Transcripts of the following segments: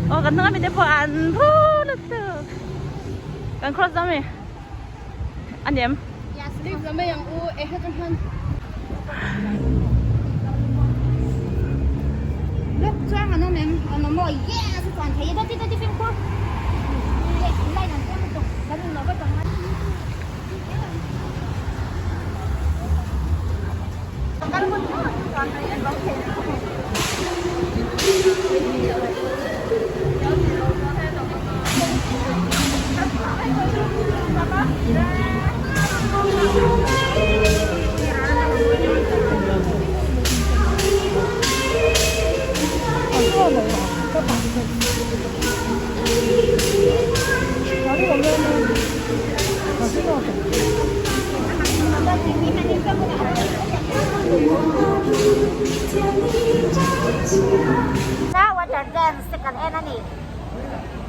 Aw kan hnung ami te pawh an phur lutuk. Kan cross dawn mi a ni em?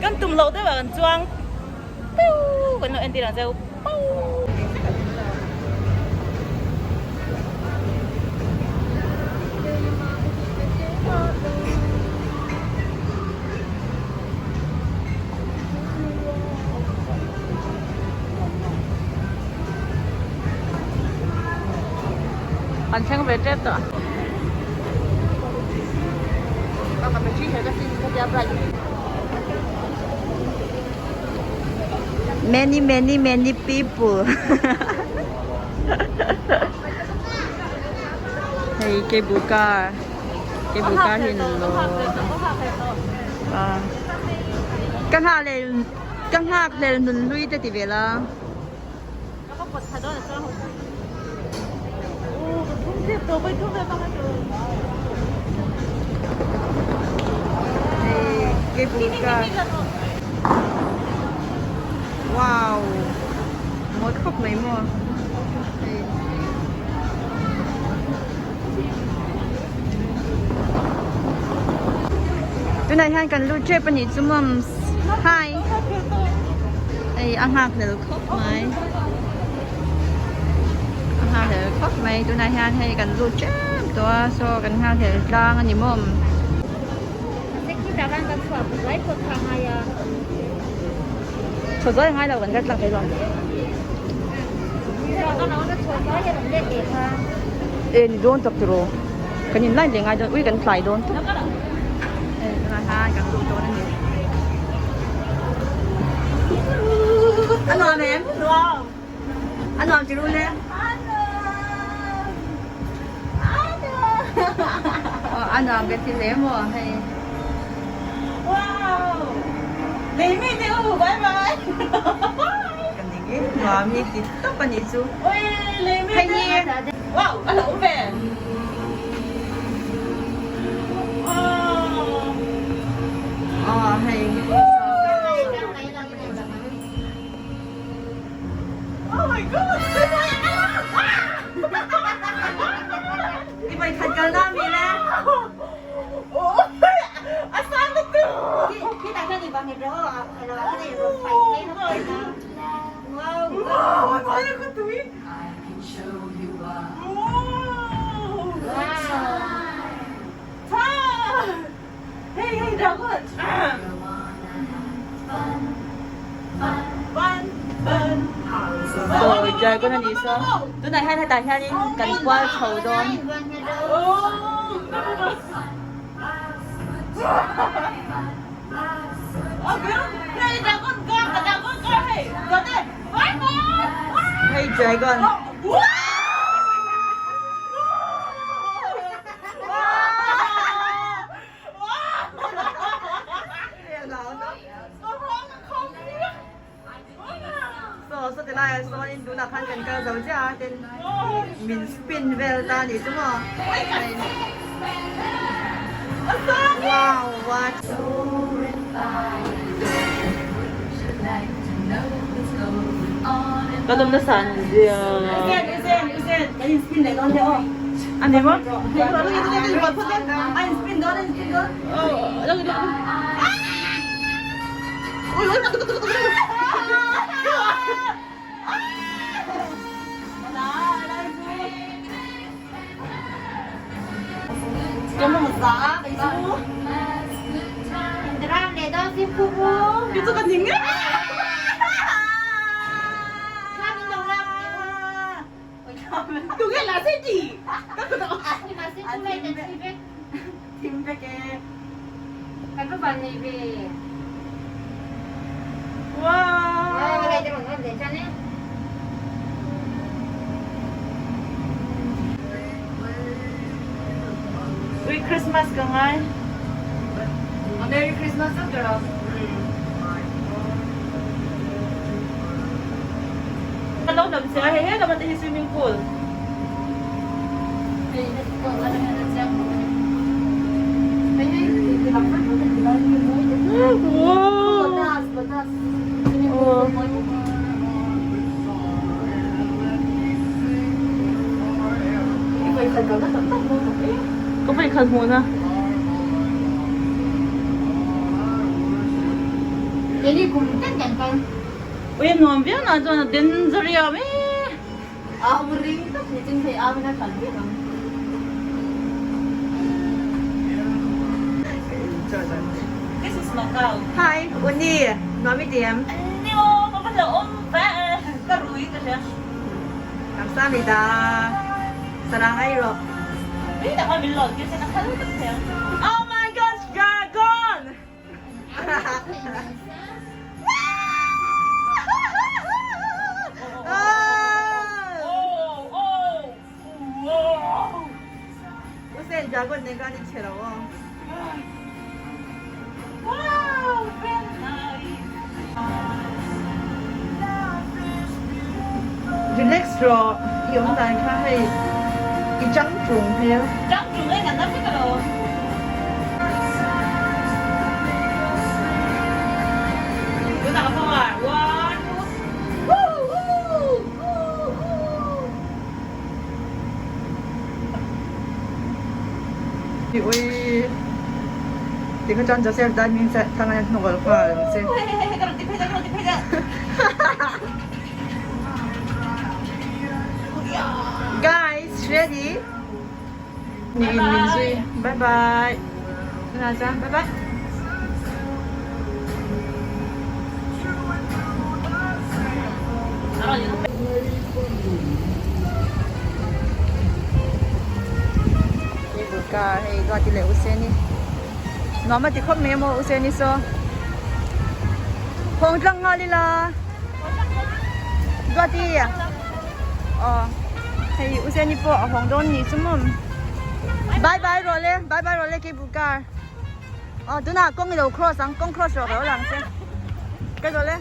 Kan tum loh deuh ah kan chuang piu kan lo entir ang cheu pau. An thleng ve tep tawh a. Many many many people Hei cable car cable car hi an lo Ka nghak leh ka nghak hlel nun hlui te ti vel a. Hei cable car wow mawi khawp mai maw hei. Tunah hian kan lut tep anih chu mums hi hei a nghak hlel khawp mai a nghak hlel khawp mai tunah hian hei kan lut tep tawh a saw kan nghak hlel tlang ani mawm. Chho zai ngai lo kan rat lang thei lo. E ni dawn tak tiraw kan in line leh ngai dawn ui kan tlai dawn tawp hei tunah hian kan luh dawn a ni a nuam em a nuam ti ru le a nuam ka ti hle maw hei. Ka ning em nuam hi ti tawp a nih chu. Hei hi aw hei I vawikhat kalna a mi le. Saw dragon a ni saw tunah hian hetah hianin kan kual chho dawn. Hei dragon. Saw saw ti laiah sawnin tunah khan kan kal zo chiah a tin min spin vel ta a nih chu maw wow what Ka dawm nasa an zia. A ni maw? chu ka ning e. Tunge la se ti. Ka kut a. Thim vek e. Kan va van nei ve. Wow. Ui Christmas ka ngai. Merry Christmas girls. Kan lo hnam che a hei he lam ate hi swimming pool. Ka vawikhat hmuhna. Ui a nuam viau na chuan a danger riau e. This is Macau. Hi, Uni, nuam i ti em? Ni aw, ka va hlauhawm ve ka rui ka hria. Kamsahamnida. Sarang ei rawh. Tui tak mai min lawt tir se ka thal tak thei ang. Oh my gosh, dragon! Usen dragon nen khan i che lo aw. Wow, very nice. Relax rawh i awm dan kha hei i chang tung hmel. Chang tung e kan dam vek alo. Tunah ka phone ah one two woo woo woo woo. Ui tikha chuan Joseph dan min thang a hnuk alh nghal ang che. Ka rawn ti phei dah ka rawn ti phei dah. Guys ready? Ni in min zui bye bye. Tunah chuan bye bye. Cable car hei duat i leh u se ni nuam a ti khawp mai a maw u se ni saw hawng tlang nghal ila duat i aw hei u se ni pawh a hawng dawn ni chu maw bye bye rawh le bye bye rawh le cable car. Aw tunah kawng i lo cross ang kawng cross rawh ka lo lang che ka zawh le.